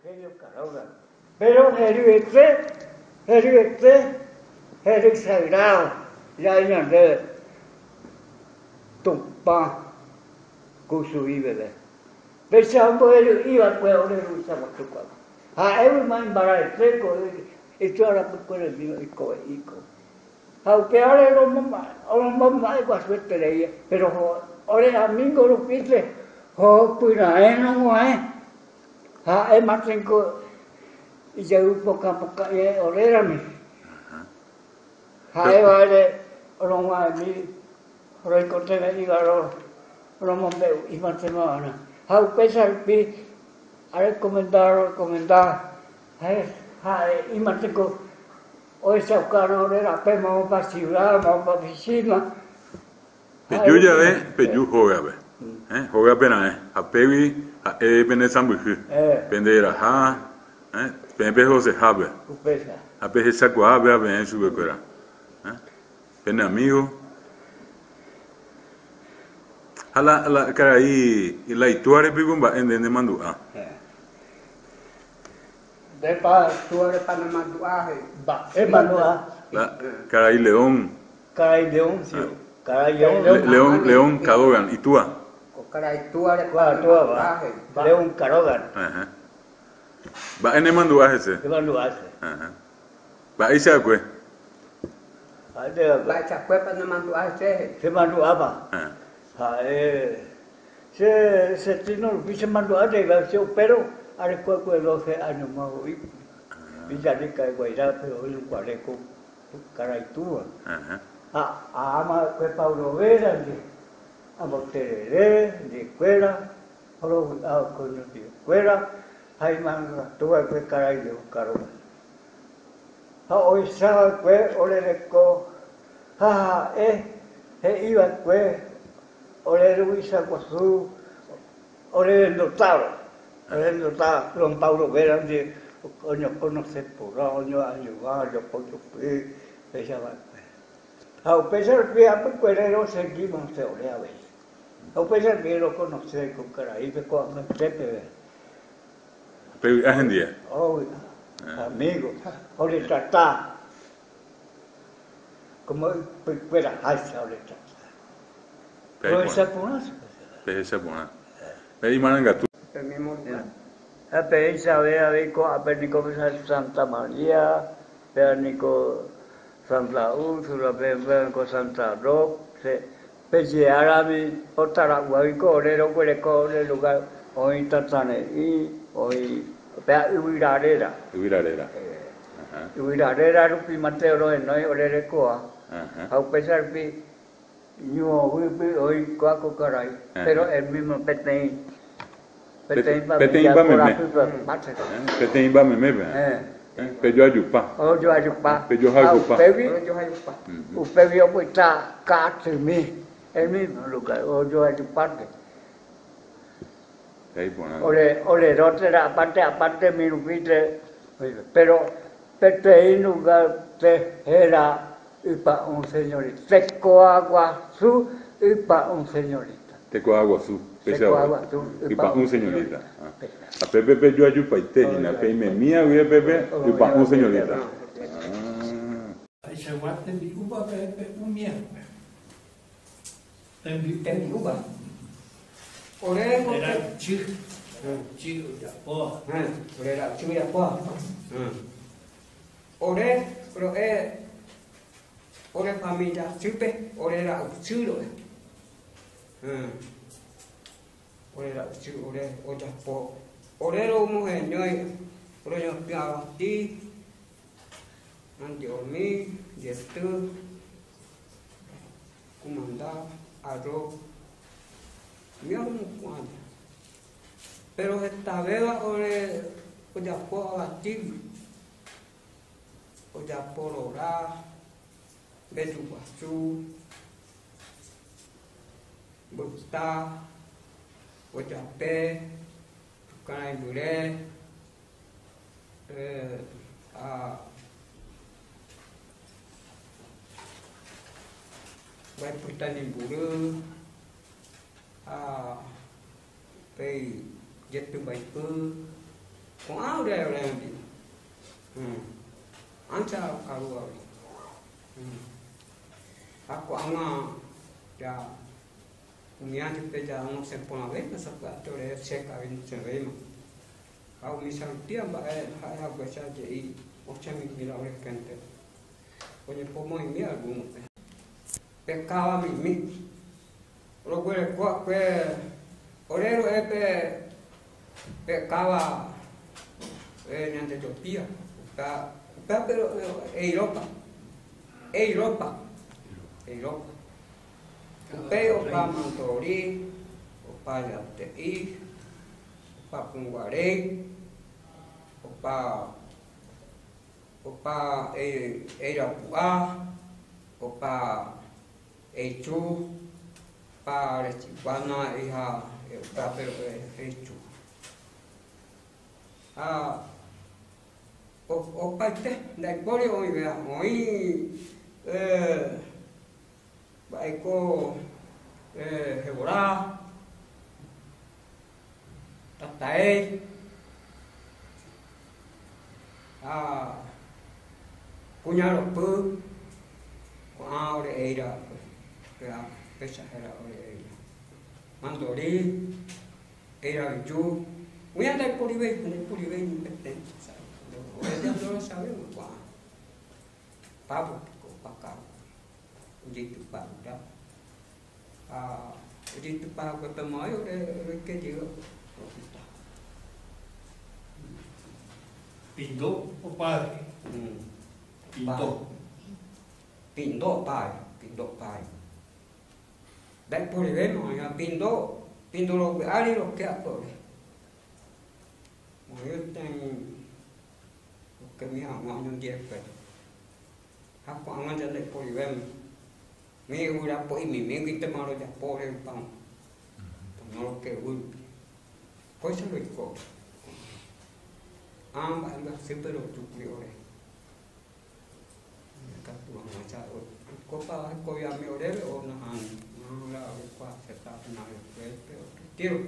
Rogelio Caroga. Péro heryete, heryete, hery sagrado ja'e ñandéve Tupã kusu'i peve. Péicha ombohery'i va'ekue ore ruvicha guasu kuápe. Ha'éguima imbarete ko ituarapykueremi oikove'i ko. Ha upévare romomba'e guasueterei, péro ore amigo rupípe hopyraẽ rog̃uahẽ. Ha'e manteko ijayvu pokã pokã'i orérami. Ha'évare rog̃uahẽmi roikotevẽ'íva romombe'u'i mantema va'erã. Ha upéicha rupi arekomenda rorekomenda ha'e'i manteko ohechaukárõ ore rape moõpa siuda, moõpa ofisína. Peju jave, peju hógape. Hógape raẽ, ha pégui ha'e pene sãmbyhy, pende raha, peẽ pehosehápe, ha pehechakuaa péva peẽ chupekuéra. Pene amígo. Ha la, la karai, la itúare piko mba'e nde nemandu'a? Ndépa túarepa nemandu'a he'i. Mba'e mandu'a? La karai León. Karai León, sí. Karai León. León, León Cadogan, itúa. Ko karai túa repa nemandu'a he'i. León Cadogan. Ajá. Mba'e nemandu'a hese? Nemandu'a hese. Ajá. Mba'éicha akue? Mba'eichakuépa nemandu'a hese he'i. Chemandu'ápa. Ha'e Che che trino rupi che mandu'a jeyva che upérõ areko va'ekue doce áñoma voi Villarrica de Guairápe oĩrõguare ko karai túva. Ha aáma va'ekue Paulo Vera ndive, amboterere ndivekuéra, orovy'a va'ekue oñondivekuéra ha imarangatu va'ekue karai León Caroga. Ha ohecha va'ekue ore reko ha ha'e he'i va'ekue Ore ruvicha guasu ore rendotáva, ore rendota don Paulo Vera ndive oñokonose porã, oñoañuã, ojopojopy péicha va'ekue. Ha upéicha rupi hapykuere rosegi mante ore avei. Ha upéicha rupi rokonose ko karaípe ko'ag̃aite peve. Pevy'a hendive. Ovy'a, amigo, oretrata. Como ypykueraháicha oretrata. Rohecha porã chupe. Pehecha porã. Pe imarangatu. Ha peẽichave avei ko'ápe niko Santa María, péva niko Santa Úrsula, péva niko Santa Roque, pejeárami otara'uágui ko ore roguereko ore lugar oĩ Tatãre'i, oĩ péva yvyra réra. Yvyra réra. Yvyra réra rupi mante rohenói ore rekoha. Ha upéicha rupi Ñuõguýpe oikua ko karai, péro el mismo peteĩ peteĩmba meme. Peteĩmba memépe. Pejoajupa. Ojoajupa. Pejohayhupa. Ha upégui opyta ka'atymi, el mismo lugar, ojoajupánte. Ore rótera aparte aparte mi rupípe, péro peteĩ lugar-pe héra Ypa'ũ señorita. Tekoa guasu Ypa'ũ señorita. Tekoa guasu, péicha voi. Ypa'ũ señorita. Ha pépe pejoajupaite hína, peimemía guive pépe Ypa'ũ señorita. Mba'eichagua tembi'úpa peẽ pe'umiakue? Tembi'úpa. Ore ra'ychy, ra'ychy ojapóva. Ore ra'ychy ojapóva. Ore ro'e ore familia sýpe ore ra'ychy ro'e. Ore ra'ychy ore ojapo. Ore romoheñói roñotỹ avati, mandi'omi, jety, kumanda, arro, umi romopu'ãta. Péro hetavéva ore ojapo avatígui. Ojapo rora, mbeju guasu, mbyta, ojape, tukãrãimbyre, ha mbaipytanimbury ha upéi jetyvaipy. Ko'ã ore ore rembi'u. Áncha okarúva ore. Ha ko'ág̃a ja umíva jepe ja nosẽ porãvéima sapy'ánte ore che kavi nosẽvéima. Ha umícha rupi mba'e ha'e haguéicha je'i osẽmimi la ore hénte. Oñepomoĩmi algúnope. Pe káva mimi. Roguereko va'ekue ore ro'e pe pe káva ñande jopía, upéva upévape ro'e eirópa, eirópa, eirópa. Upéi opa mandori, opa jate'i, opa pũguaréi, opa opa eirapu'a, opa Eichu, pa rechiguána eha upévape eichu. Ha opaite ndaipóri oĩvéva, oĩ mba'éiko jevora, tatae, ha kuña ropy, ko'ã ore eíra péva péicha héra ore eíra. Mandori, eíra viju, umíva ndaiporivéi, ndaiporivéi ni peteĩ ore ja ndorohechavéima ko'ã pávo piko opa ka'aguy ojeitypa yvyra. Ha ojeitypa haguépe mo'ãi ore roike jey ropyta. Pindo opáy. Pindo. Pindo opáy, pindo opáy. Ndaiporivéima oĩva pindo, pindo roguy ári roke va'ekue ore. Oĩ peteĩ rokemi hag̃ua oñondive'ekuéra. Ha ko'ág̃a ñandeiporivéma. Umi yvyra po'imimíguintema rojapo ore ypa'ũ, pono roke yvy rupi. Kóicha roiko. Ã mba'e mbyasýpe rojúkuri ore. Ikatu hag̃uáicha oikópa hekoviami oréve o nahániri. La oikuaaséta final después, pero retiro.